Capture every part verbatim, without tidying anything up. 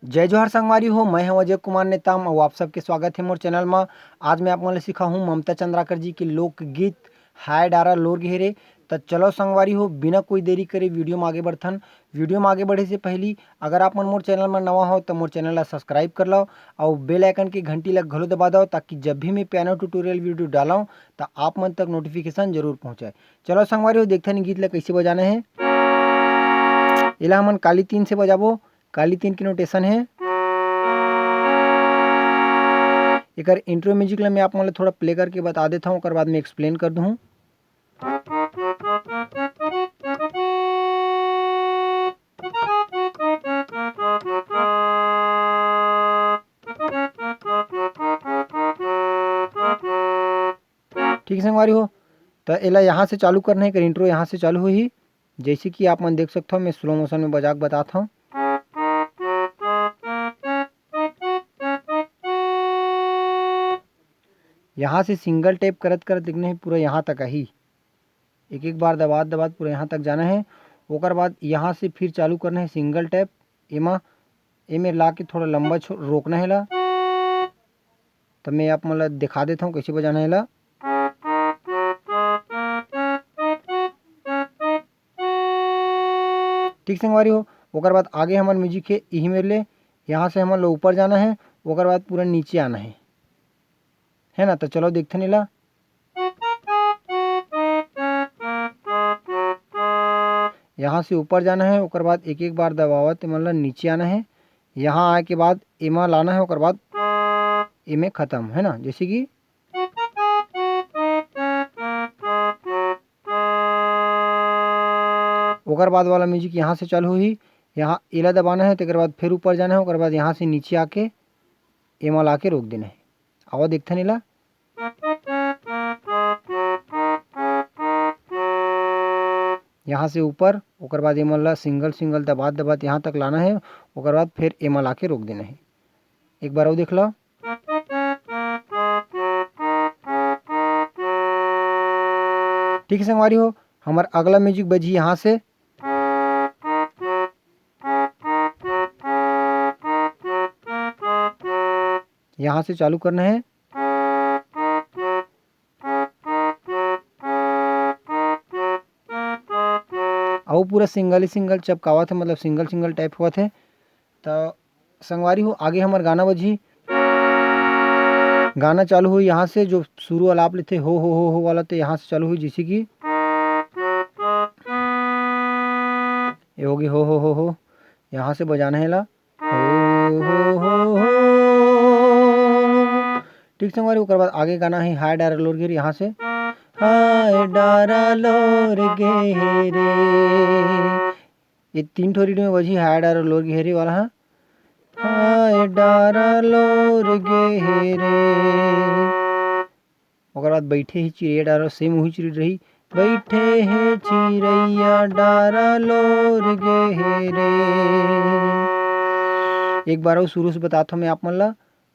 जय जोहार संगवारी हो, मैं हूं अजय कुमार नेताम अउ आप सबके स्वागत हे मोर चैनल म। आज मैं आप मन ल सिखाहूं ममता चंद्राकर जी के लोकगीत हाय डारा लोर गे हे रे। त चलो संगवारी हो, बिना कोई देरी करे वीडियो म आगे बढ़थन। वीडियो म आगे बढ़े से पहली अगर आप मन मोर चैनल म नवा हो त मोर चैनल ला सब्सक्राइब कर लव अउ बेल आइकन के घंटी ला घलो दबा दव, ताकि जब भी मैं पियानो ट्यूटोरियल वीडियो डालव त आप मन तक नोटिफिकेशन जरूर पहुंचे। चलो संगवारी हो, देखथन गीत ला कैसे बजाना हे। एला हमन काली तीन से बजाबो। काली तीन के नोटेशन हे। एकर इंट्रो म्यूजिक ला मैं आप मन ला थोड़ा प्ले करके बता देता हूँ, ओकर बाद में एक्सप्लेन कर दूँ। ठीक संगवारी हो, त एला यहाँ से चालू करना हे, एकर इंट्रो यहाँ से चालू होही। जैसे कि आप मन देख सकथव, मैं स्लो मोशन में बजा के बतात हव। यहाँ से सिंगल टैप करत करत देखना हे पूरा यहाँ तक आही, एक एक बार दबात दबात पूरा यहाँ तक जाना हे। ओकर बाद यहाँ से फिर चालू करना हे सिंगल टैप, एमा एमे ला के थोड़ा लंबा छो-, रोकना हे ला। त मैं आप मन ला दिखा देता हूँ कैसे बजाना हे ला। ठीक संगवारी हो, ओकर बाद आगे हमर म्यूजिक हे इही मेर ले, यहाँ से हमन ला ऊपर जाना हे, ओकर बाद पूरा नीचे आना हे, है ना। त चलो देखथन एला। यहाँ से ऊपर जाना हे, ओकर बाद एक एक बार दबावत एमन ला नीचे आना हे। यहाँ आए के बाद एमा लाना हे, ओकर बाद एमे खत्म, है ना। जैसे कि ओकर बाद वाला म्यूजिक यहाँ से चालू होही, यहाँ एला दबाना हे, तेकर बाद फिर ऊपर जाना हे, ओकर बाद यहाँ से नीचे आके एमा ला के रोक देना हे। आवा देखथन एला। यहाँ से ऊपर, ओकर बाद एमन ला सिंगल सिंगल दबात दबात यहाँ तक लाना हे, ओकर बाद फिर एमा ला के रोक देना हे। एक बार अउ देख लो। ठीक है संगवारी हो, हमर अगला म्यूजिक बजी यहाँ से। यहाँ से चालू करना है। अउ पूरा सिंगल ही सिंगल चपकावत है, मतलब सिंगल सिंगल टाइप होवत है। तो संगवारी हो, आगे हमर गाना बजही। गाना चालू होही यहाँ से, जो शुरू वाला आप लेथे हो हो हो हो वाला, तो यहाँ से चालू होही, जैसे कि ये होगे हो हो हो हो, यहाँ से बजाना है ला। हो, हो, हो, हो। ठीक संगवारी, ओकर बाद आगे गाना है हाय डारा लोर गे रे, यहाँ से। हाय डारा लोर गे रे। ये तीन ठो रीड में बजी, हाय डारा लोर गे रे वाला, हाँ। हाय डारा लोर गे रे। ओकर बाद बैठे हे चिरैया डारा, सेम वही चिरैया रही। बैठे हे चिरैया डारा लोर गे हे रे। एक बार अउ शुरू से बतात हव मैं आप मन ला।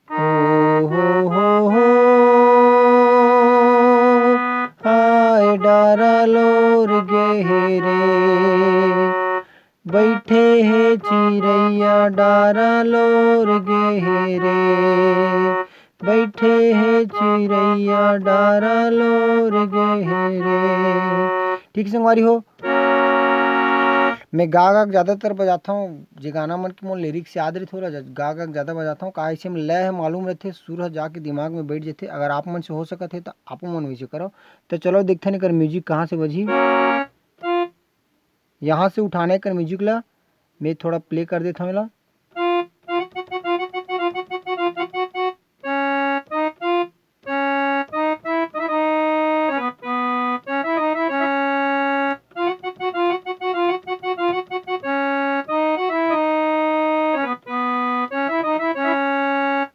हो, हो, हो, हो, हाय डारा लोर गे हे रे। बैठे हे चिरैया डारा लोर गे हे रे। बैठे हे चिरैया डारा लोर गे हे रे। ठीक संगवारी हो, मैं गा गा के ज़्यादातर बजाता हूँ, जे गाना मन के मोर लिरिक्स याद रहिथे, ओला गा गा के ज़्यादा बजाता हूँ। काहे से लय ह मालूम रहिथे, सुर ह जाके दिमाग में बैठ जथे। अगर आप मन से हो सकत हे, तो आपो मन वैसे करो। तो चलो देखथन एकर म्यूजिक कहाँ से बजही। यहाँ से उठाने कर म्यूजिक ला मैं थोड़ा प्ले कर देता हूँ एला।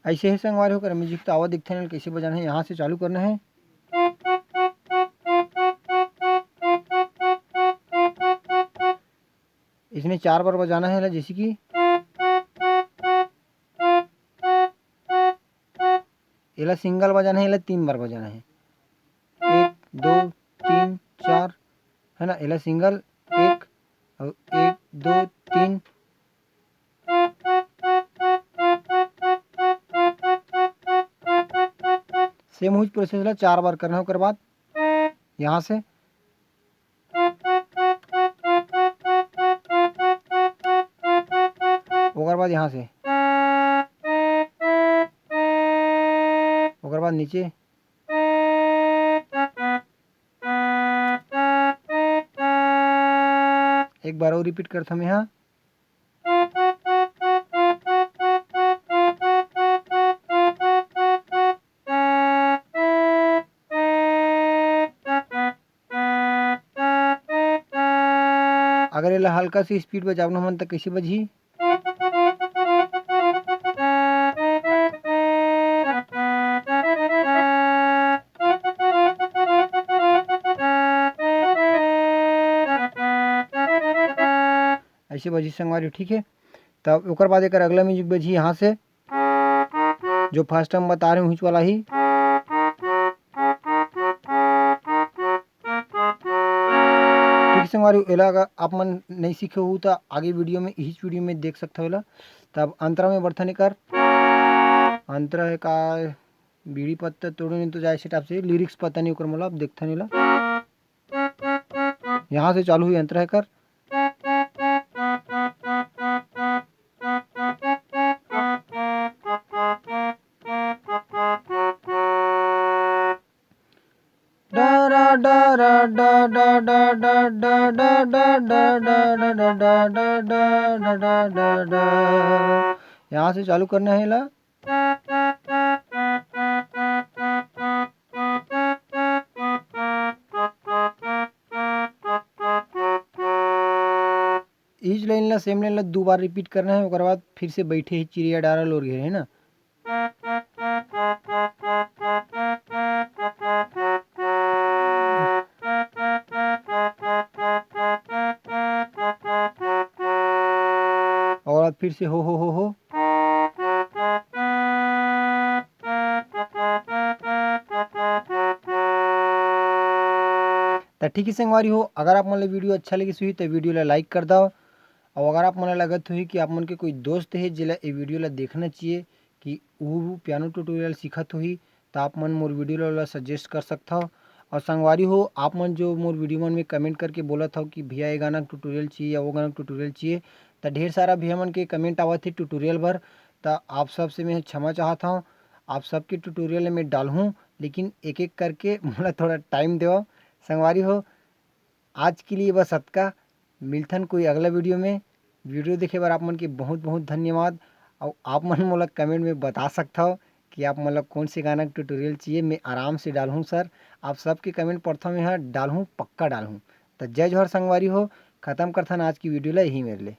ऐसे ही संगवारी हो एकर म्यूजिक तो आवा देखते हैं कैसे बजाना है। यहाँ से चालू करना है। इसमें चार बार बजाना है, जैसे कि एला सिंगल बजाना है, एला तीन बार बजाना है। एक, दो, तीन, चार, है ना? एला सिंगल, एक, और एक, दो, तीन। सेम उहीच प्रोसेस ला चार बार करना है। ओकर बाद यहाँ से, ओकर बाद यहाँ से, ओकर बाद नीचे। एक बार और रिपीट करथों मैं, हाँ। अगर एला हल्का से स्पीड बजाबो हमन, त कइसे बजही? ऐसे बजही संगवारी, ठीक है। तब ओकर बाद एकर अगला म्यूजिक बजही यहाँ से, जो फर्स्ट टाइम बता रहे हूँ, उहीच वाला ही। ठीक संगवारी, एला अगर आप मन नहीं सीखे हो, तो आगे वीडियो में, इहीच वीडियो में देख सकते हो एला। तब अंतरा में बरथन एकर, अंतरा है का, बीड़ी पत्ता तोड़ो नहीं तो जाए से टाइप से, लिरिक्स पता नहीं ओकर, मोला अब देखथन एला। यहाँ से चालू हुई अंतरा एकर। यहाँ से चालू करना है ला। इस लाइन ला, सेम लाइन ला दो बार रिपीट करना है, ओकर बाद फिर से बैठे ही चिड़िया डारा लोर घेरे, है ना। और अब फिर से हो, हो, हो, हो। त ठीक है संगवारी हो, अगर आप मन ला वीडियो अच्छा लगिस होही, त वीडियो ला लाइक कर दव। और अगर आप मन ला लगत होही कि आप मन के कोई दोस्त है, जेला ये वीडियो ला देखना चाहिए, कि वो पियानो ट्यूटोरियल सीखत होही, त आप मन मोर वीडियो ला सजेस्ट कर सकत हव। और संगवारी हो, आप मन जो मोर वीडियो मन में कमेंट करके बोलत हव कि भैया, ये गाना ट्यूटोरियल चाहिए या वो गाना ट्यूटोरियल चाहिए, त ढेर सारा भैया मन के कमेंट आवत हे ट्यूटोरियल बर, त आप सब से मैं क्षमा चाहत हव। आप सबके ट्यूटोरियल में डालहूँ, लेकिन एक एक करके मोला थोड़ा टाइम देव। संगवारी हो, आज के लिए बस अतका। मिलथन कोई अगला वीडियो में। वीडियो देखे बर आप मन के बहुत बहुत धन्यवाद। और आप मन मोला कमेंट में बता सकत हव कि आप मन ला कौन से गाना के ट्यूटोरियल चाहिए, मैं आराम से डालहूँ सर। आप सबके कमेंट पढ़थव, मैं ह डालहूँ, पक्का डालहूँ। त जय जोहार संगवारी हो, खत्म करथन आज की वीडियो ला यही मेर ले।